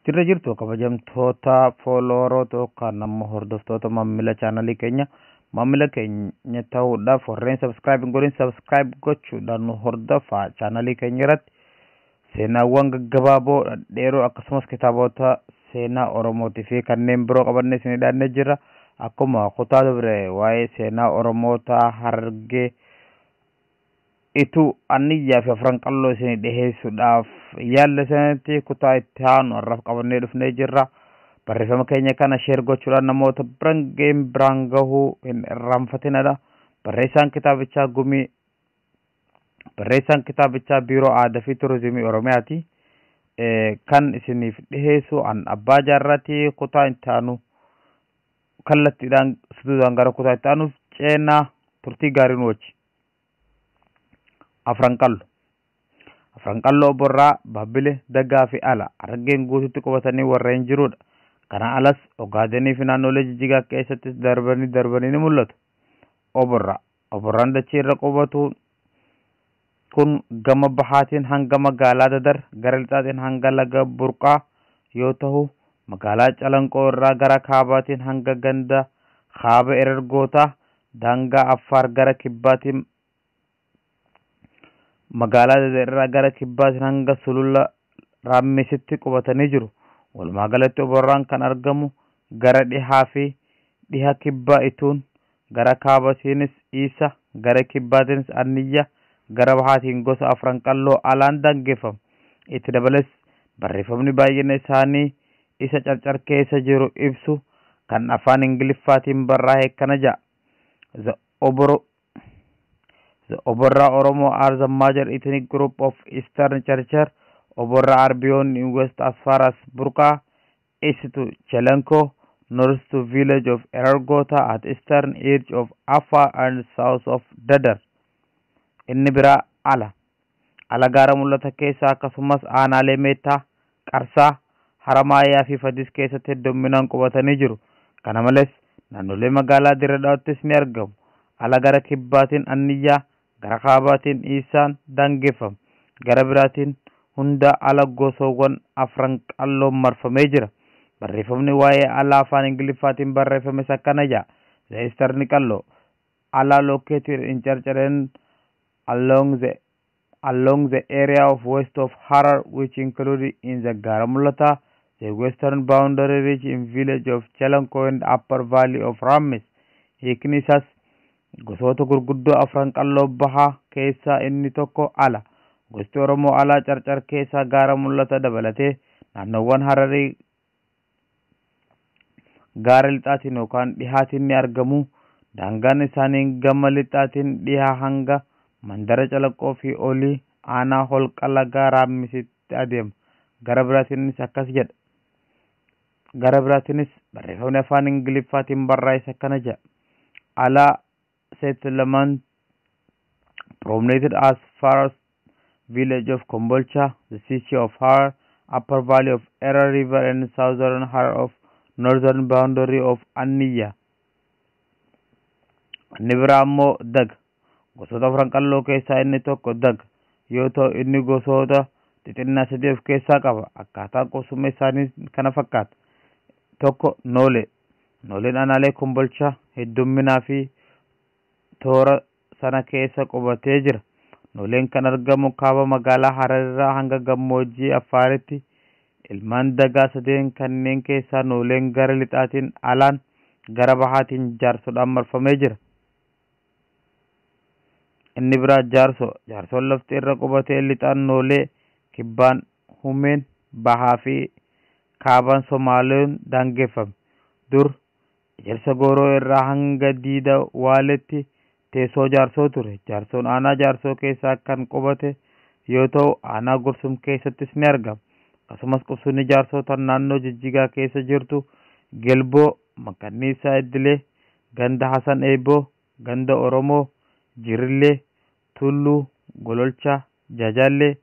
Jirra jirtu kabajamtoota followeroota yookaan ammoo hordoftoota maamila chaanalii keenya, maamila keenya ta'uudhaaf warreen subscribe hin godhin subscribe gochuudhaan nu hordofaa. Chaanalii keenya irratti seenaawwan gaggabaaboo, dhedheeroo akkasumas kitaabota seenaa Oromootii fi kanneen biroo qabannee isinii dhiyaannee jirra. Akkuma kutaa dabre waa'ee seenaa Oromoota Harargee, Ituu, Anniyyaa fi Afran Qalloo isinii dhiheessuudhaaf yaalle sanatti kutaa itti aanu har'aaf qabannee dhufnee jirra. Barreeffama keenya kana share gochuudhaan namoota biran ga'een biraan gahuu hin irraanfatinadha. Barreessaan kitaabichaa Gumii, barreessaan kitaabichaa Biiroo Aadaa fi Turizimii Oromiyaati. Kan isiniif dhiheessu an Abbaa Jaarraati. Kutaa itti aanu kallattiidhaan suduudhaan gara kutaa itti aanuuf ceenaa, turtii gaarii nu wajji. Afran Qallo. Afran Qalloo Borraa, Babbile, Dagaa fi Ala Harargeen guututti qubatanii warreen jirudha. Kana alas Ogaadenii fi naannolee Jijjigaa keessattis darbanii darbanii ni mul'atu. Oborraa. Oborraan dachee irra qubatu kun gama bahaatiin hanga magaalaa Dadar, gara lixaatiin hanga laga Burqaa yoo ta'u, magaalaa Calanqoo irraa gara kaabaatiin hanga ganda Kaaba Erergootaa, daangaa Affaar, gara kibbaatiin magaalaa Dadar irraa gara kibbaatiin hanga sulula Raammisitti qubatanii jiru. Walumaa galatti Oborraan kan argamu gara dhihaa fi dhiha kibbaa Ituun, gara kaabatiinis Iisa, gara kibbaatiinis Anniyya, gara bahaatiin gosa Afran Qalloo Alaan daangeffama. Itti dabalees barreeffamni baay'ina isaanii isa Carcar keessa jiru ibsu kan afaan Ingiliffaatiin barraa'e kana ja'a. The Oboro The Oborra Oromo are the major ethnic group of Eastern Charchar. Oborra are beyond in west as far as Burqa, east to Chelenko, north to village of Erargota at eastern edge of Afar and south of Dadar. Inni biraa Ala. Ala gaara Mul'ata keessa akkasumas aanaalee Meettaa, Qarsaa, Haramaayaa fi Fadis keessatti hedduminaan qubatanii jiru. Kana malees naannolee magaalaa Dirre Dhawaattis ni argamu. Ala gara kibbaatiin Anniyyaa, gara kaabaatiin Iisaan daangeffama. Gara biraatiin hunda Ala gosoowwan Afran Qalloon marfamee jira. Barreeffamni waa'ee Ala afaan Ingiliffaatiin barreeffames akkana jedha. The Eastern Qallo Ala located in Charchar and along the area of west of Harar, which included in the Garamulata, the western boundary reach in village of Chelanko and upper valley of Ramis. Hiikni isaas gosoota gurguddoo Afran Qalloo bahaa keessaa inni tokko Ala. Gosti Oromoo Alaa Carcar keessaa gaara Mul'ata dabalatee naannoowwan Hararii gaara lixaatiin yookaan dhihaatiin ni argamu. Daangaan isaanii gama lixaatiin dhihaa hanga mandara Calaqoo fi olii aanaa holqa lagaa Raammisitti adeema. Gara biraatiinis akkas jedha. Gara biraatiinis barreeffamni afaan Ingiliffaatiin barraa'es akkana jedha. Ala settlement promenaded as far as village of Kombolcha, the city of Harar, upper valley of Erer River and southern Harar of northern boundary of Anniya. Inni biraa ammoo Daga. Gosoota Afran Qalloo keessaa inni tokko Daga yoo ta'u, inni gosoota xixinnaa sadii of keessaa qaba. Akkaataan qubsuma isaanii kana fakkaata. Tokko, Noolee. Nooleen aanaalee Kombolchaa heddumminaa fi toora sana keessa qubatee jira. Nooleen kan argamu kaaba magaalaa Harar irraa hanga gammoojjii Affaaritti. Ilmaan Dagaa sadeen kanneen keessaa Nooleen gara lixaatiin Alaan, gara bahaatiin Jaarsoodhaan marfamee jira. Inni biraa Jaarsoo. Jaarsoon lafti irra qubatee lixaan Noolee, kibbaan Humeen, bahaa fi kaabaan Somaaliyoon daangeffame. Dur Ejersa Gooroo irraa hanga Diida Waaletti teessoo Jaarsoo ture. Jaarsoon aanaa Jaarsoo keessaa kan qubate yoo ta'u, aanaa Gursum keessattis ni argama. Akkasumas qubsumni Jaarsoo tan naannoo Jijjigaa keessa jirtu Gelboo, Makanniisaa Iddilee, ganda Hasan Eeboo, ganda Oromoo, Jirillee, Tulluu, Gololchaa, Jajallee,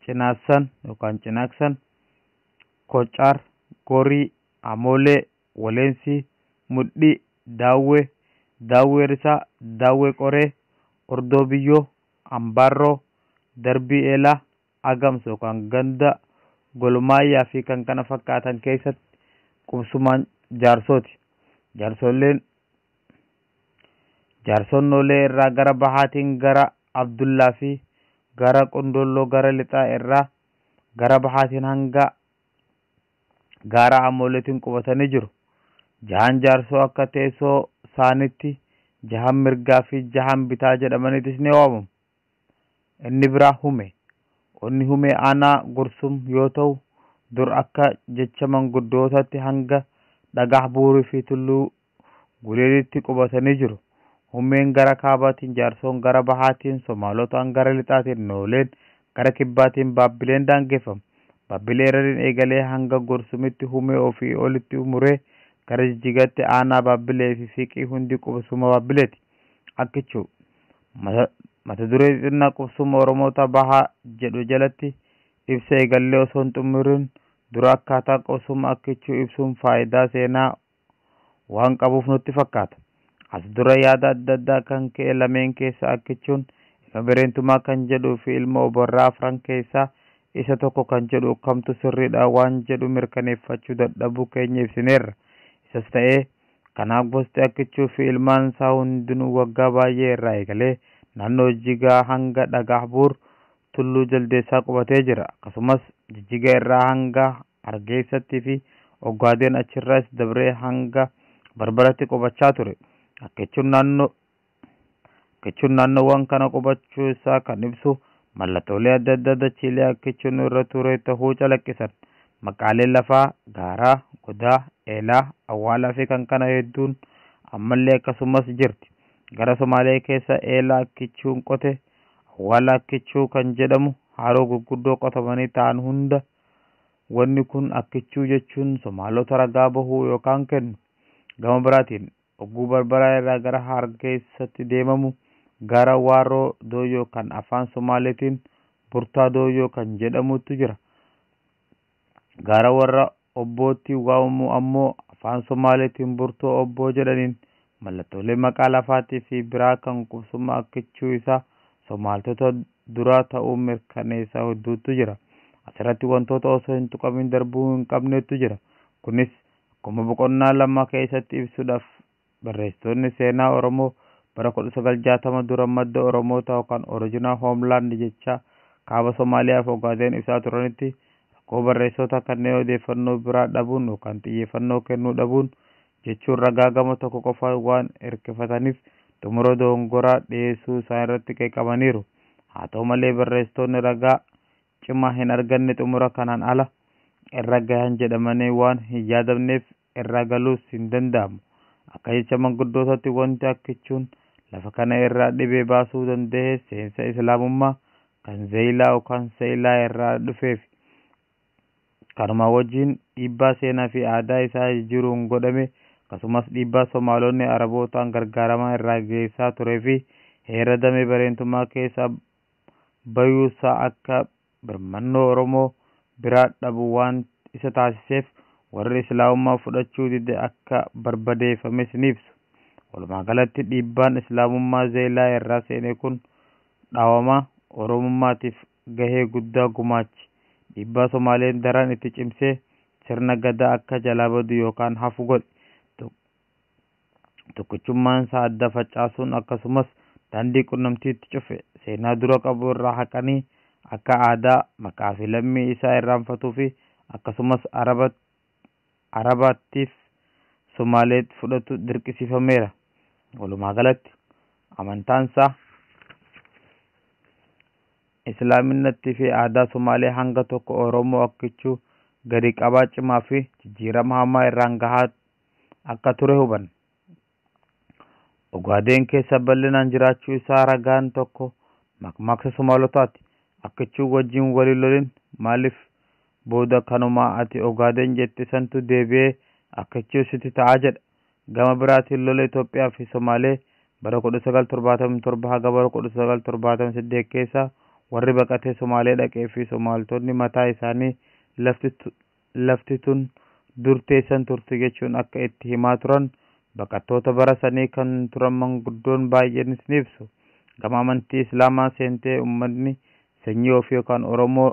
Cinaassan yookaan Cinaaksan, Kocaar, Gorii, Amoolee, Waleensi, Mudhii, Daawwee, Daawwee Risaa, Daawwee Qoree, Ordoo Biyyoo, Ambaarroo, Darbii Eelaa, Agamsa yookaan ganda Golmaayyaa fi kan kana fakkaatan keessatti qubsumaan Jaarsooti. Jaarsolleen Jaarsoon Noolee irraa gara bahaatiin gara Abdullaa fi gara Qondolloo gara lixaa irraa gara bahaatiin hanga gaara Amooleetiin qubatanii jiru. Jahan Jaarsoo akka teessoo saanitti jahan mirgaa fi jahan bitaa jedhamaniitis ni waamamu. Inni biraa Hume. Onni Hume aanaa Gursum yoo ta'u, dur akka jecha manguddootatti hanga Dhagaah Buurii fi Tulluu Guleelitti qubatanii jiru. Humeen gara kaabaatiin, Jaarsoon gara bahaatiin, Somaalotaan gara lixaatiin, Nooleen gara kibbaatiin Baabbileen daangeffama. Baabbilee Erariin eegalee hanga Gursumitti Humee ofii olitti muree gara Jijjigatti aanaa Baabbilee fi Fiiqii hundi qubsuma Baabbileeti. Akkichuu mata duree xixinnaa qubsuma Oromoota Bahaa jedhu jalatti ibsa eegallee osoo hin xumurin dura akkaataa qubsuma Akkichuu ibsuun faayidaa seenaa waan qabuuf nutti fakkaata. As dura yaada adda addaa kan ka'e lameen keessa Akkichuun ilma Bereentumaa kan jedhuu fi ilma Oborraa afran keessaa isa tokko kan jedhu kamtu sirriidha waan jedhu mirkaneeffachuu dadhabuu keenya ibsineerra. Isas ta'ee kanaaf gosti Akkichuu fi ilmaan isaa hundinuu waggaa baay'ee irraa eegalee naannoo Jigaa hanga Dhagaahbuur Tulluu Jaldeessaa qubatee jira. Akkasumas Jijjiga irraa hanga Hargeessatti fi Ogaadeen achirraas dabree hanga Barbaratti qubachaa ture. Akkichuun naannoo Akkichuun naannoowwan kana qubachuu isaa kan ibsu mallattoolee adda addaa dachiilee Akkichuun irra ture tahuu calaqqisan. Maqaaleen lafaa, gaaraa, godaa, eelaa, awwaalaa fi kan kana hedduun ammallee akkasumas jirti. Gara Somaalee keessa eelaa Akkichuun qote, awwaala Akkichuu kan jedhamu haroo gurguddoo qotamanii ta'an hunda wanni kun Akkichuu jechuun Somaalota ragaa bahuu yookaan kennu. Gama biraatiin ogguu Barbaraa irraa gara Hargeessatti deemamu gara Waaroo Dooyyoo kan afaan Somaaleetiin Burtaa Dooyyoo kan jedhamutu jira. Gaara warra Obbootti waamamu ammoo afaan Somaaleetiin Burtoo Obboo jedhaniin. Mallattoolee maqaa lafaatii fi biraa kan qubsuma Akkichuu isaa Somaaltota duraa ta'uu mirkaneessa hedduutu jira. Asirratti wantoota osoo hin tuqamin darbuu hin qabnetu jira. Kunis akkuma boqonnaa 2 keessatti ibsuudhaaf barreessitoonni seenaa Oromoo bara 1960 dura madda Oromoota yookaan Original Homeland jecha kaaba Somaaliyaa fi Ogaadeen ibsaa turanitti rakkoo barreessitoota kanneen odeeffannoo biraa dhabuun yookaan xiyyeeffannoo kennuu dhabuun jechuun ragaa gama tokko qofa waan hirkifataniif xumura dogongoraa dhiyeessuu isaan irratti qeeqamaniiru. Haa ta'u malee barreessitoonni ragaa cimaa hin arganne xumura kanaan ala irra gahan jedhamanii waan hin yaadamneef irra galuus hin danda'amu. Akka jecha manguddootatti wanti Akkichuun lafa kana irraa dhibee baasuu danda'e seensa Islaamummaa kan Zeeyilaa yookaan Seeyilaa irraa dhufeef. Kanuma wajjin dhiibbaa seenaa fi aadaa isaa jijjiiruun godhame akkasumas dhiibbaa Somaalonni Arabootaan gargaaramaa irraa geessaa turee fi heera damee Bareentumaa keessa bayuusaa akka birmannoo Oromoo biraa dhabu waan isa taasiseef warri Islaamummaa fudhachuu dide akka barbadeeffames ni ibsu. Walumaa galatti dhiibbaan Islaamummaa Zeeyilaa irraa seene kun dhaawama Oromummaatiif gahee guddaa gumaache. Dhiibbaa Somaaleen daran itti cimsee sirna Gadaa akka jalaa badu yookaan hafu godhe. Tokkichummaan isaa adda facaasuun akkasumas daandii qunnamtii itti cufe. Seenaa dura qabu irraa haqanii akka aadaa, maqaa fi lammii isaa irraanfatuu fi akkasumas Arabaattiif Somaalee fudhatu dirqisiifameera. Walumaa galatti amantaan isaa Islaaminatti fi aadaa Somaalee hanga tokko Oromoo Akkichuu gadi qabaa cimaa fi jijjiirama hamaa irraan gahaa akka ture hubanna. Ogaadeen keessa bal'inaan jiraachuu isaa ragaan tokko makmaaksa Somaalotaati. Akkichuu wajjin wal hin lolin, maaliif booda kanuma ati Ogaadeen jette santu deebi'ee Akkichuu sitti ta'a jedha. Gama biraatiin lola Itoophiyaa fi Somaalee bara 1977 haga bara 1978 keessa warri baqatee Somaalee dhaqee fi Somaaltonni mataa isaanii lafti tun dur teessan turte jechuun akka itti himaa turan baqattoota bara sanii kan turan manguddoon baay'eenis ni ibsu. Gama amantii Islaamaa seentee ummanni sanyii ofii yookaan Oromoo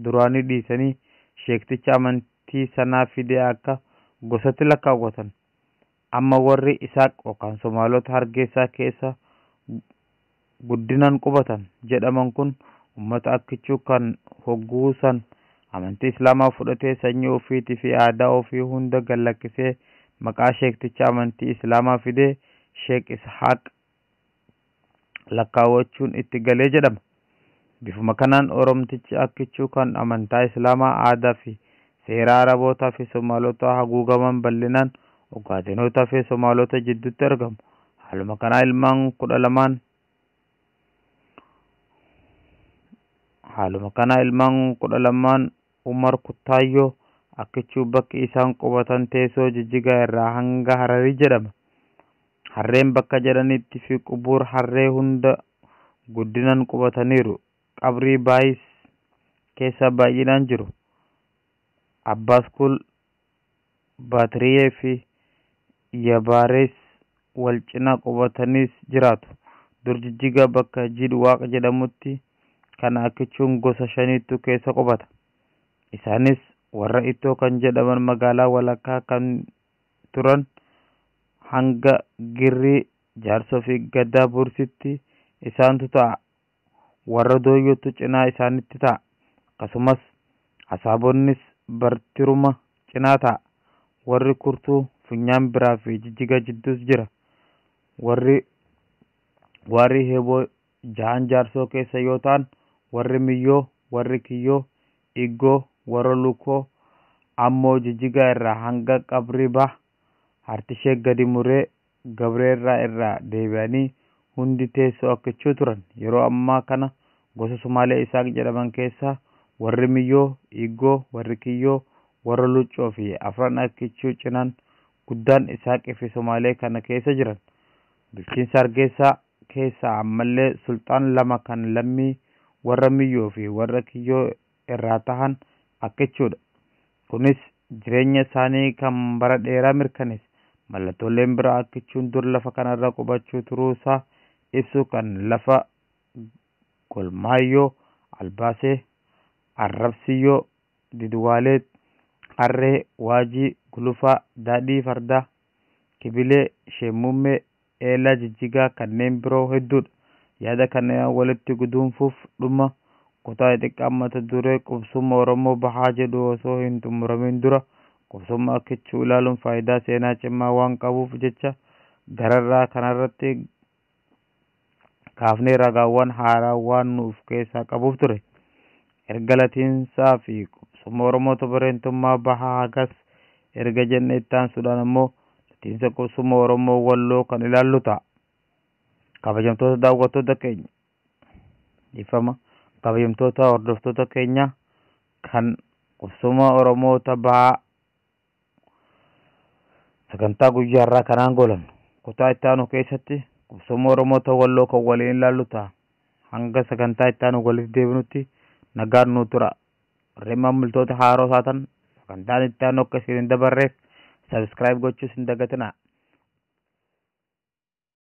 duraanii dhiisanii Sheekticha amantii sanaa fidee akka gosatti lakkaawwatan. Amma warri Isaaq yookaan Somaalota Hargeysaa keessa guddinaan qubatan jedhaman kun uummata Akkichuu kan hogguusan amantii Islaamaa fudhatee sanyii ofiitii fi aadaa ofii hunda gad lakkisee maqaa sheekticha amantii Islaamaa fidee Sheek Ishaaq lakkaawwachuun itti galee jedhama. Bifuma kanaan Oromtichi Akkichuu kan amantaa Islaamaa aadaa fi seera Arabootaa fi Somaalota haguugaman bal'inaan Ogaadenotaa fi Somaalota jidduutti argamu. Haaluma kanaa ilmaan 12 Haaluma kana ilmaan 12 Umar Kuttaayyoo Akkichuu bakki isaan qubatan teessoo Jijjigaa irraa hanga Hararii jedhama. Harreen bakka jedhanitti fi qubuur harree hunda guddinaan qubataniiru. Qabrii Baayis keessa baay'inaan jiru. Abbaaskul, Baatiriyee fi Yabaarees wal cinaa qubataniis jiraatu. Dur Jijjigaa bakka Jidwaaq jedhamutti kana Akkichuun gosa shaniitu keessa qubata. Isaanis warra Ittoo kan jedhaman magaalaa walakkaa kan turan hanga Girrii, Jaarsoo fi Gaddaa Bursitti isaantu ta'a. Warra Dooyyootu cinaa isaanitti ta'a. Akkasumas Asaabonnis Bartiruma cinaa ta'a. Warri Kurtuu Funyaan Biraa fi Jijjiga jidduus jira. Warri Waarii Heeboo jahan Jaarsoo keessa yoo ta'an, warri Miyyoo, warri Kiyyoo, Iggoo, warra Lukoo ammoo Jijjiga irraa hanga Qabrii Bah hartishee gadi muree Gabreerraa irraa deebi'anii hundi teessoo Akkichuu turan. Yeroo ammaa kana gosa Sumaalee Isaaq jedhaman keessaa warri Miyyoo, Iggoo, warri Kiyyoo, warra Luccoo fi afran Akkichuu cinaan guddaan Isaaqii fi Sumaalee kana keessa jiran. Bulchiinsa Hargeysaa keessaa ammallee sulxaan lama kan lammii warra Miyyoo fi warra Kiyyoo irraa tahan Akkichuudha. Kunis jireenya isaanii kan bara dheeraa mirkaneessa. Mallattooleen biraa Akkichuun dur lafa kanarra qubachuu turuusaa ibsu kan lafa Golmaayyoo, Albaasee, Arrabsiyyoo, Didwaalee, Harree, Waajii, Gulufaa, Daadhii Fardaa, Kibilee, Sheemmummee, Eelaa Jijjigaa kanneen biroo hedduudha. Yaada kanneen walitti guduunfuuf dhuma kutaa xiqqaa mata duree qubsuma Oromoo Bahaa jedhu osoo hin xumuramin dura qubsuma Akkichuu ilaaluun faayidaa seenaa cimaa waan qabuuf jecha gararraa kanarratti kaafnee ragaawwan haaraa waan nuuf keessaa qabuuf ture. Erga latiinsaa fi qubsuma Oromoota Bareentummaa Bahaa hagas erga jenne itti aansuudhaan ammoo latiinsa qubsuma Oromoo Walloo kan ilaallu ta'a. Kabajamtoota daawwattoota keenya ifama kabajamtoota hordoftoota keenya kan qubsuma Oromoota Bahaa sagantaa guyyaa irraa kanaan goolabnu. Kutaa itti aanu keessatti qubsuma Oromoota Walloo kan waliin ilaallu ta'a. Hanga sagantaa itti aanu walitti deebinutti nagaan nuu tura. Warreen maamiltoota haaroo taatan sagantaan itti aanu akka isin hin dabarreef sabiskiraayib gochuus hin dagatinaa.